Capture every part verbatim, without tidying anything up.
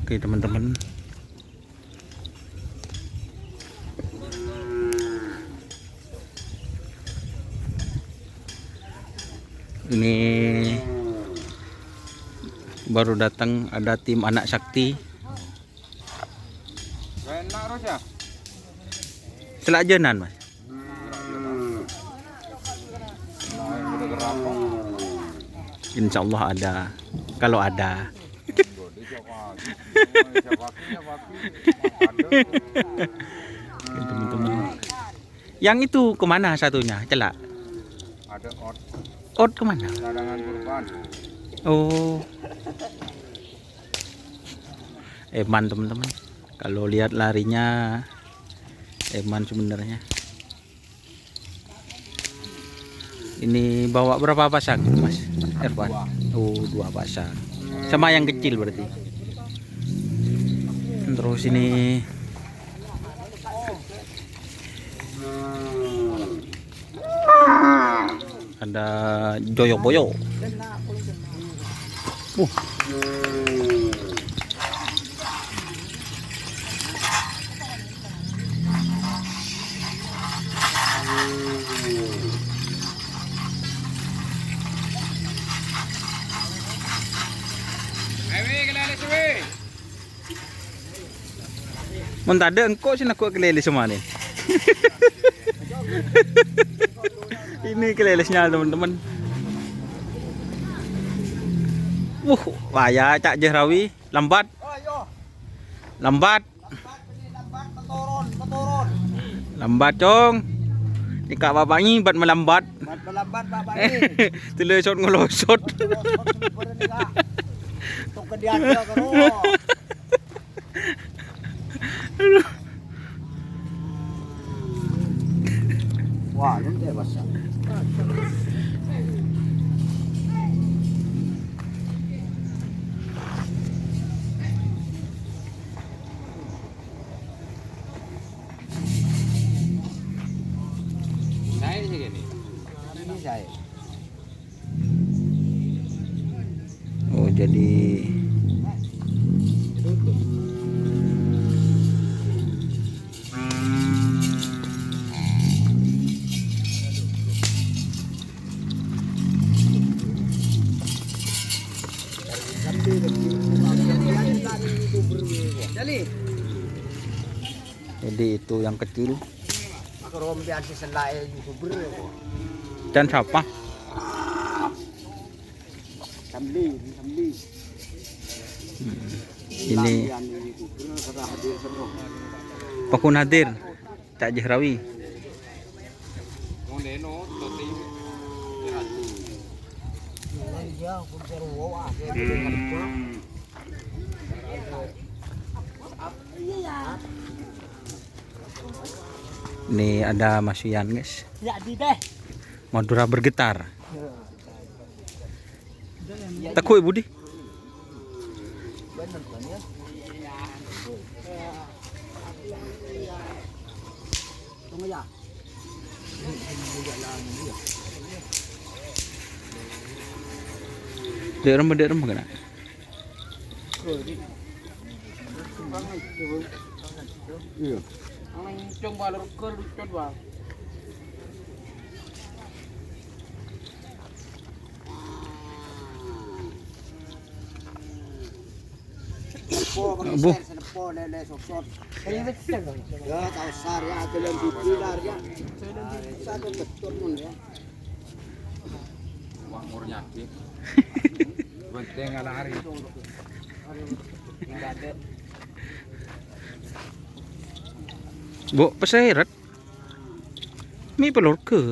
Oke, teman-teman. Ini baru datang, ada tim Anak Sakti. Enak terus ya? Selak ajanan, Mas. Insya Allah ada. Kalau ada. Oke, teman-teman. Yang itu kemana satunya? Celak. Ada ot. Ot kemana? Cadangan kurban. Oh. Eman, teman-teman. Kalau lihat larinya, eman sebenarnya. Ini bawa berapa pasang, Mas Erwan? Dua. Oh, dua pasang. Sama yang kecil berarti. Terus ini ada joyok-boyok. Uh. Mon tadâ' engko' sè neggu' kalèlès samonè. Ini kalèlèsnya, teman-teman. Wuh, waya Cak Jehrawi, lambat. Lambat. Lambat, Cong. Nèka' Bapak ngibat malambat. Mat malambat, Bapak, nè. Telesot ngelosot. Ngelosot, sumber nèka'. Tok ke dia aja, karo. Wah, lu dewasa. Saya sih gini. Ini saya. Oh, jadi Jadi itu yang kecil. Aku rompi ansi selae YouTuber ya, Bu. Dan siapa? Samli, Samli. Hmm. Ini Samli anu YouTuber, sudah hadir semua. Pakun hadir, Cak Jehrawi. Hmm. Ini ada Mas Wian, guys. Ya, di deh. Madura bergetar. Teguh, Budi. Dek rembang, dek rembang kena. Iya. Nang cong balor ke lucu, Bang. Senepo, Bang, Bu. Senepo, lele, soksot. Ya, tau sar, ya, jalan bibir, ya. Satu betul, Mon, ya. Wah, mur nyakit. Benteng ala hari. Bu, peseret. Mi pelorke.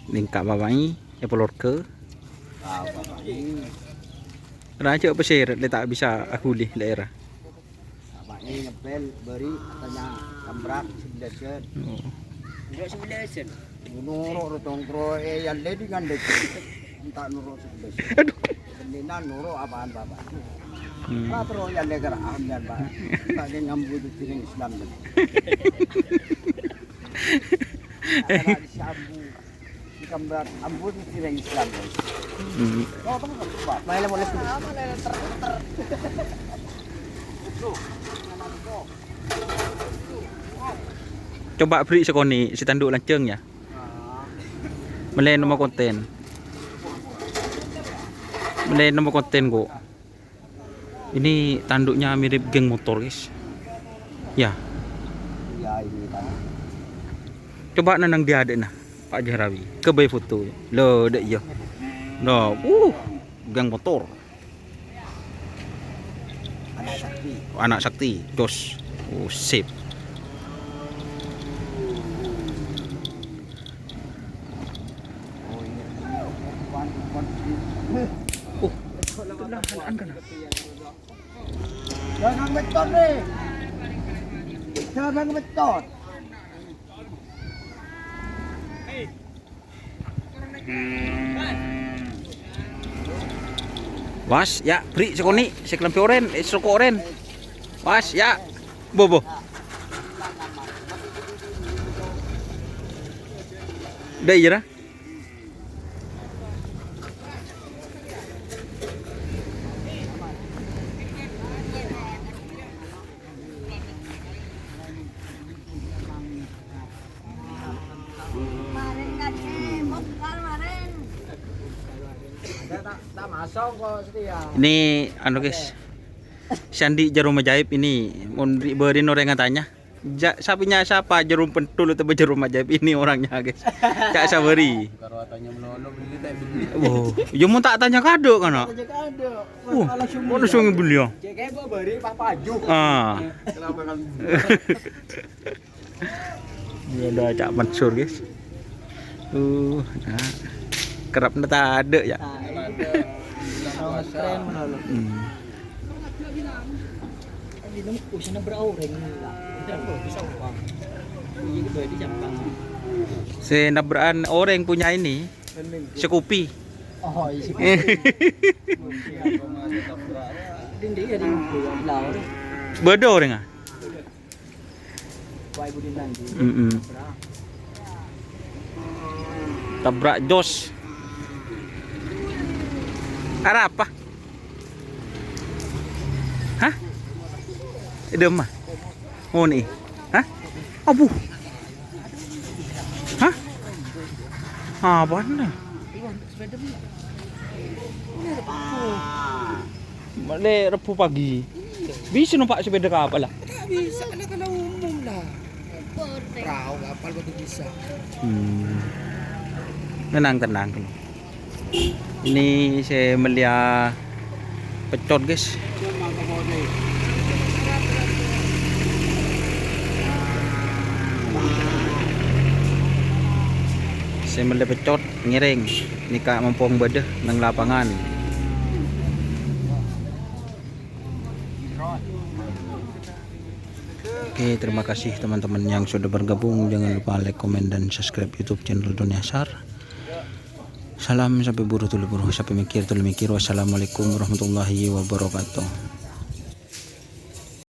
Ningka babai, ya pelorke. Raja peseret, dia tak bisa ahuli daerah. Bapaknya ngebel, beri, katanya, kambrak, sebelasan. Oh. Enggak sebelasan. Noro' ro tongkro, eh, yang lady kan dek. Entah noro' sebelasan. Aduh. Seninan noro' apaan, Bapak? Hmm. Lah, terus yang leker ahlian, Pak. Tak ada ngambu itu diri Islam, deh. Ada di Sambu. Di Sambat ambun sireng Islam. Hmm. Oh, teman, teman. Main boleh. Coba beri sekoni, si tanduk lanceng ya. Mele nomor konten. Mele nomor konten kok. Ini tanduknya mirip geng motor, guys. Ya. Iya, ini, Pak. Coba nenang dia adek nah, Pak Jahrawi. Ke bay foto. Lo, dek iya. Nah, uh, geng motor. Anak sakti. Anak sakti, jos. Oh, sip. Oh, iya. Oh, itu lah, an-, an kana. Jangan betot nih. Jangan betot. Was, ya, beri sekoni, sekelempi oren, eh, seroko oren. Was, ya. Bo, bo. Dai, jera. Ini, anu, guys. Sandi jarum ajaib ini. Mon ri-, beri oreng tanya. Ja-, sapinya siapa jarum pentul atau jarum ajaib ini orangnya, guys? Cak sabari. Karo tanya melolo, beli tak beli. Wow, yo mau tak tanya kado kan, no? Tanya kado. Wah, langsung mau beli ya? Cek kayak bawa beri, Pak Paju. Ah. Kenapa kan? Ini ada Cak Mansur, guys. Uh, nah. Kerapnya tak ada ya. Nah, ini. Keren melolo. Hmm. Sè nabra'an orèng punya ini, Scoopy. Oh, iya, Scoopy. Bâdâ orèng, ah? Mm-mm. Tabrak jos. Arapa? Hah? Dâ' emma? Ngonè'è? Hah? Abu. Hah? Apana? Ma'lè Rebbhu pagi. Bisa nompa' sepeda kapal, lah? Ta' bisa, karena, karena umum, lah. Perahu kapal kudu bisa. Hmm. Tenang, tenang. Ini saya melihat pecot, guys. Saya melihat pecot, ngiring. Nèka mompong bâdâ neng lapangan. Oke, terima kasih teman-teman yang sudah bergabung. Jangan lupa like, komen, dan subscribe YouTube channel Dunia Sar. Salam sapè buru tolè buru, sapè mèkkèr tolè mèkkèr. Wassalamualaikum warahmatullahi wabarakatuh.